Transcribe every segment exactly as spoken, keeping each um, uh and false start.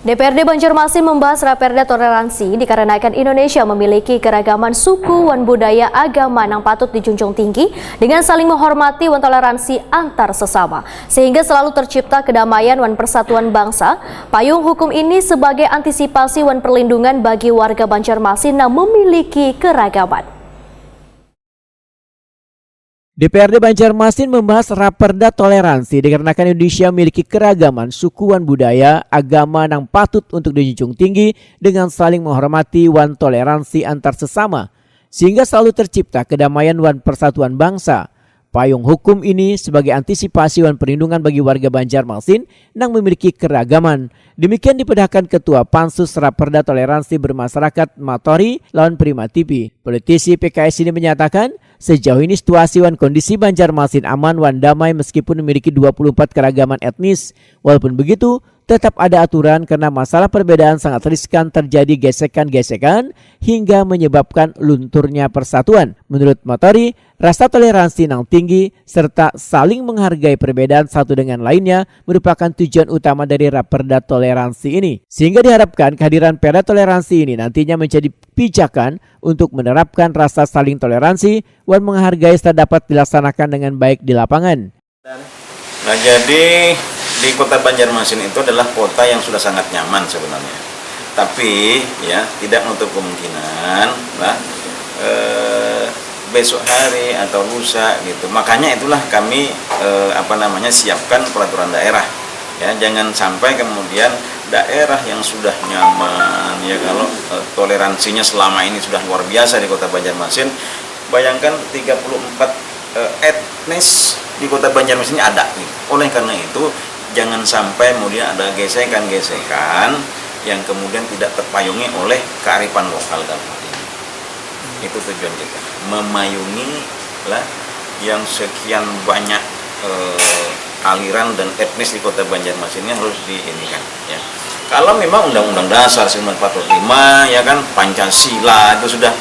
D P R D Banjarmasin membahas Raperda Toleransi dikarenakan Indonesia memiliki keragaman suku wan budaya agama nang patut dijunjung tinggi dengan saling menghormati wan toleransi antar sesama, sehingga selalu tercipta kedamaian wan persatuan bangsa. Payung hukum ini sebagai antisipasi wan perlindungan bagi warga Banjarmasin nang memiliki keragaman. D P R D Banjarmasin membahas Raperda Toleransi dikarenakan Indonesia memiliki keragaman suku wan budaya, agama nang patut untuk dijunjung tinggi dengan saling menghormati wan toleransi antar sesama, sehingga selalu tercipta kedamaian wan persatuan bangsa. Payung hukum ini sebagai antisipasi wan perlindungan bagi warga Banjarmasin nang memiliki keragaman. Demikian dipedahkan Ketua Pansus Raperda Toleransi Bermasyarakat Matori lawan Prima T V. Politisi P K S ini menyatakan, sejauh ini situasi wan kondisi Banjarmasin aman wan damai meskipun memiliki dua puluh empat keragaman etnis. Walaupun begitu, tetap ada aturan karena masalah perbedaan sangat riskan terjadi gesekan-gesekan hingga menyebabkan lunturnya persatuan. Menurut Matori, rasa toleransi nang tinggi serta saling menghargai perbedaan satu dengan lainnya merupakan tujuan utama dari Raperda Toleransi ini. Sehingga diharapkan kehadiran Perda Toleransi ini nantinya menjadi pijakan untuk menerapkan rasa saling toleransi wan menghargai serta dapat dilaksanakan dengan baik di lapangan. Nah, jadi di kota Banjarmasin itu adalah kota yang sudah sangat nyaman sebenarnya. Tapi ya tidak menutup kemungkinan lah eh, besok hari atau lusa gitu. Makanya itulah kami eh, apa namanya siapkan peraturan daerah. Ya, jangan sampai kemudian daerah yang sudah nyaman ya kalau eh, toleransinya selama ini sudah luar biasa di kota Banjarmasin. Bayangkan tiga puluh empat eh, etnis di kota Banjarmasin ini ada. Gitu. Oleh karena itu jangan sampai kemudian ada gesekan-gesekan yang kemudian tidak terpayungi oleh kearifan lokal dalam hal ini. Itu tujuan kita, memayungi lah yang sekian banyak eh, aliran dan etnis di kota Banjarmasin ini harus diinikan. Ya. Kalau memang Undang-Undang Dasar seribu sembilan ratus empat puluh lima, ya kan, Pancasila itu sudah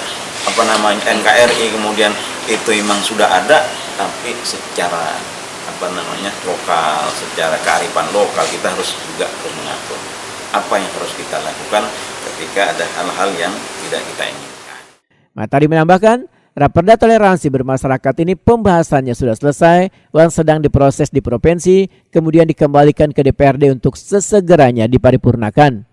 apa namanya N K R I kemudian itu memang sudah ada, tapi secara apa namanya lokal, secara kearifan lokal kita harus juga harus mengatur apa yang harus kita lakukan ketika ada hal-hal yang tidak kita inginkan. Matori menambahkan, Raperda Toleransi Bermasyarakat ini pembahasannya sudah selesai wan sedang diproses di provinsi, kemudian dikembalikan ke D P R D untuk sesegeranya diparipurnakan.